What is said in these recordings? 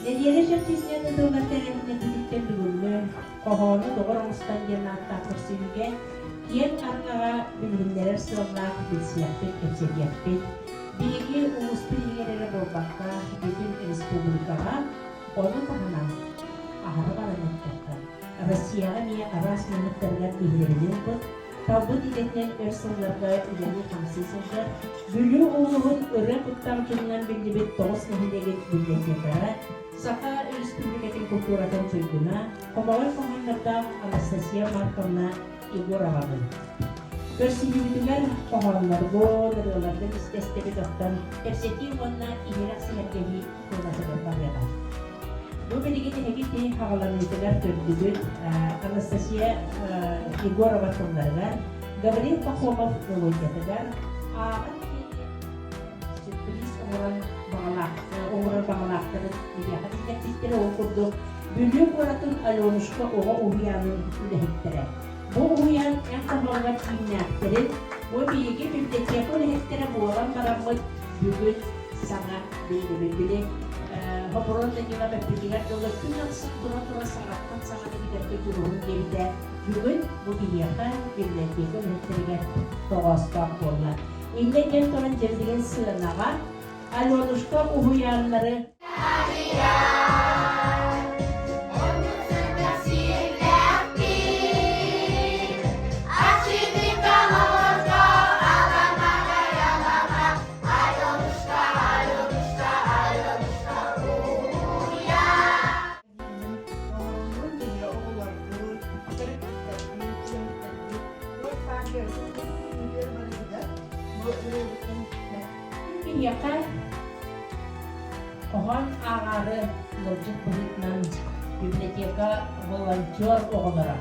Нэдиэлэ чэрчитинэн ыытыллар тэрээһиннэрбититтэн бүгүҥҥү хоһоону доҕор оҥостон диэн ааттаах көрсүһүүгэ киэҥ араҥаҕа билиһиннэрэр сыаллаах билсиэхпит, кэпсэтиэхпит. Биһиги улууспут иһигэр эрэ буолбакка, бүтүн республикаҕа, ону таһынан аһара баран эттэххэ, Россияҕа эмиэ араас муннуктарыгар биһирэбили ылбыт, талбыт идэтинэн өр сылларга үлэлии-хамсыы сылдьар, Бүлүү улууһун ырыа куттаах дьонунан биллибит Тоҕус нэһилиэгин библиотекара, Саха Өрөспүүбүлүкэтин култууратын туйгуна, хомоҕой хоһооннордоох Анастасия Марковна Егоровабын. Көрсүһүүбүтүгэр хоһоонноргун, ырыаларгын истэстэбит оттон кэпсэтии уонна иһирэх сэһэргэһии туонатыгар барыаҕа. Бу билигин эһиги ити хаҕаланыытыгар көрдүгүт Анастасия Егорова тылларыгар, Гаврил Пахомов мелодиятыгар ааҕан сюрприз оҥорон баҕалаах оҥорор баҕалаахтарын биһиэхэ биллэрбиттэрэ. Ол курдук Бүлүү куоратын Аленушка оҕо уһуйаанын үлэһиттэрэ. Бу уһуйаан эн хоһооҥҥор кииннээхтэрин, бу биһиги библиотека үлэһиттэрэ буолан бараммыт бүгүн саҥа биэрэбит. Били Хоборон Данилов эппитигэр дылы күн ахсын тура-тура саҥаттан саҥаны билэргэ дьулуһун диэбитэ бүгүн бу биһиэхэ библиотека үлэһиттэригэр тоҕоостоох буолла. Инньэ диэн туран дьэ сыанаҕа Аленушка уһуйааннары Биһиэхэ хоһоон ааҕаары ыалдьыт быһыытынан библиотека волонтер оҕолоро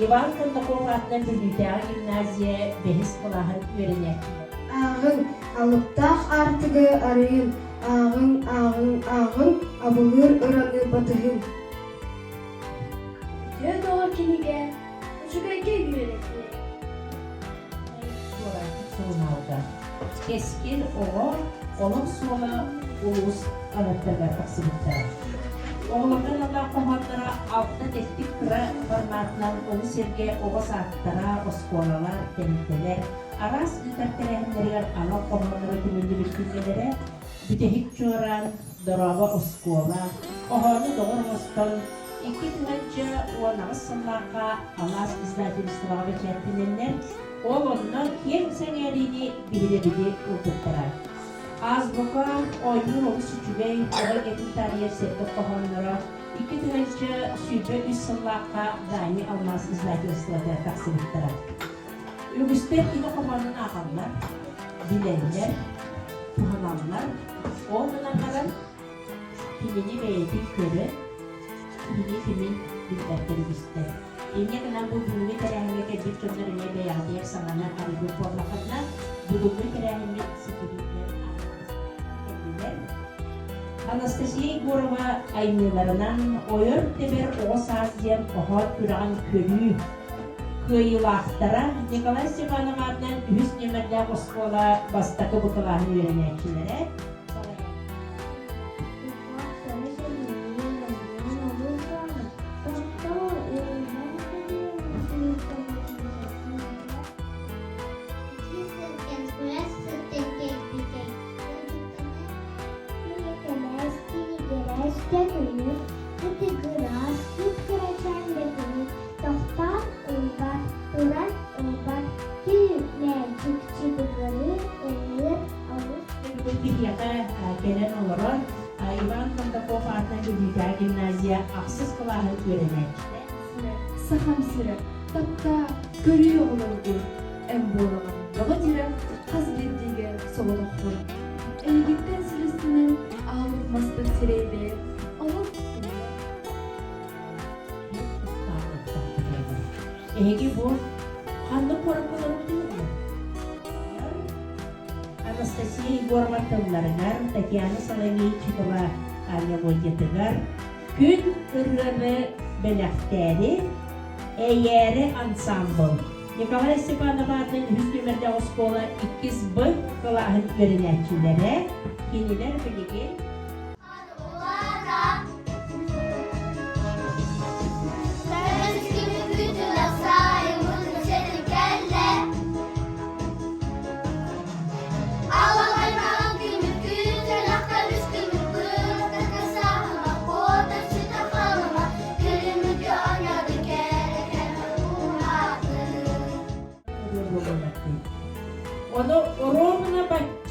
Иван Кондаков аатынан Бүлүүтээҕи гимназия бэһис кылааһын үөрэнээччилэрэ. Ааҕыҥ, алыптаах аартыгы арыйыҥ, ааҕыҥ, ааҕыҥ, ааҕыҥ, абылыыр ыраны батыһыҥ. Үтүө доҕор кинигэ үчүгэйгэ үөрэтиэ. Туорааччык сурунаалга Кэскил оҕо олох суола улуус хаһыаттарыгар тахсыбыттара. Оҕолорго аналлаах хоһоонноро алта тэттик кыра форматынан ону сэргэ оҕо саадтара, оскуолалар, тэрилтэлэр араас ыытар тэрээһиннэригэр анал хоһоонноро түмүллүбүт кинигэлэрэ Бүтэһик чуораан, Дорообо оскуола, хоһоону доҕор оҥостон 2018 сыллаахха Алаас издательствоҕа бэчээттэнэннэр, ол онно киэҥ сэҥээриини биһирэбили ылбыттара. Азбука оонньуур олус үчүгэй, оҕо эйгэтин таарыйар сэргэх хоһоонноро 2023 сыллаахха Дани Алмаас издательствота тахсыбыттара. Үгүстэр кини хоһоонун ааҕаллар, билэллэр, туһаналлар. Ол гынан баран кинини бэйэтин көрөн, кини кимин билбэттэр үгүстэр. Инньэ гынан бу бүгүҥҥү тэрээһиҥҥэ кэлбит дьоннор эмиэ бэйэҕитигэр саҥаны арыйбыт буоллаххытына, бүгүҥҥү тэрээһиммит ситиһиитинэн кэллилэр. Анастасия Егорова айымньыларынан «Ойор-тэбэр оҕо саас» диэн хоһоон күрэҕин көрүү кыайыылаахтара Николай Степанов аатынан үһүс нүөмэрдээх оскуола бастакы бу кылааһын үөрэнээччилэрэ Кытыгырас, кып-кырачаан бэкини тохтоон ылбат, туран ылбат, күү-мээчик чыбыгырыы ыллыыр олус Бүгүн биһиэхэ кэлэн олорор Иван Кондаков аатынан Бүлүүтээҕи гимназия ахсыс кылааһын үөрэнээччитэ. Сахам сирэ, таптаа, көрүү оҕолоргун, эн буолаҕын бөҕө тирэх, хас биирдиигэ соҕотохпун. Эйигиттэн силистэнэн аалык маспыт сирэйдээн, олох Эһиги бу ханнык куоракка олорбутуҥ Анастасия Егорова тылларыгар, Татьяна Соловейчикова мелодиятыгар Күн ырыаны бэлэхтээри Эйээри ансаамбыл Николай Степанов аатынан үһүс нүөмэрдээх оскуола иккис Б кылааһын үөрэнээччилэрэ кинилэр билигин.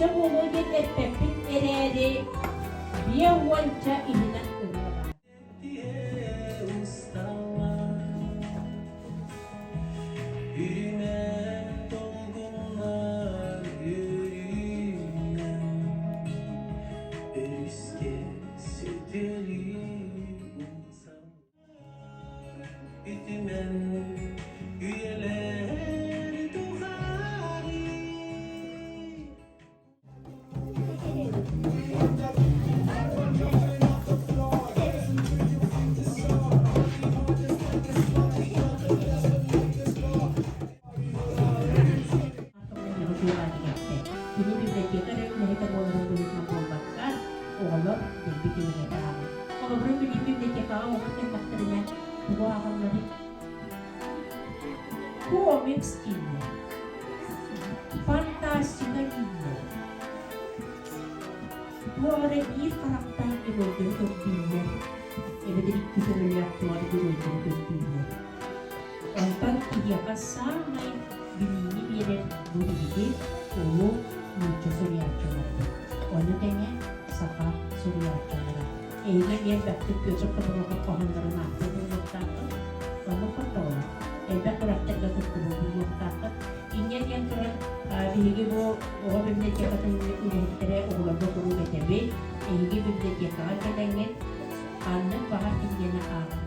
Сүүсчэ буолуо диэн эппэппин эрээри, биэ уонча иһинэн ырыа баар. Үтүмэн үйэлэр тухары. Кини библиотека эрэ үлэһитэ буоларын быһыытынан буолбакка, оҕолор дэлби кинигэтэ ааҕар. Холобура, билигин библиотекаҕа оҕолор кэллэхтэринэ тугу ааҕалларый? Комикс дииллэр, фантастика дииллэр. Туох эрэ биир харахтаах геройдары көрдүүллэр, эбэтэр икки төбөлөөх туох эрэ геройдары көрдүүллэр. Онтон киһиэхэ саамай билиини биэрэр бу биһиги улуу нуучча суруйааччыларбыт. Ону тэҥэ саха суруйааччылара. Эһиги эмиэ элбэхтик Петр Тобуруокап хоһооннорун аахпыт буолуохтааххыт. Оннук хотоҕолор. Элбэх күрэхтэргэ кыттыбыт буолуохтааххыт. Инньэ диэн туран, биһиги бу оҕо библиотекатын үлэһиттэрэ оҕолорго куруук этэбит. Эһиги библиотекаҕа кэлэҥҥит ханнык баҕар кинигэни ааҕыҥ.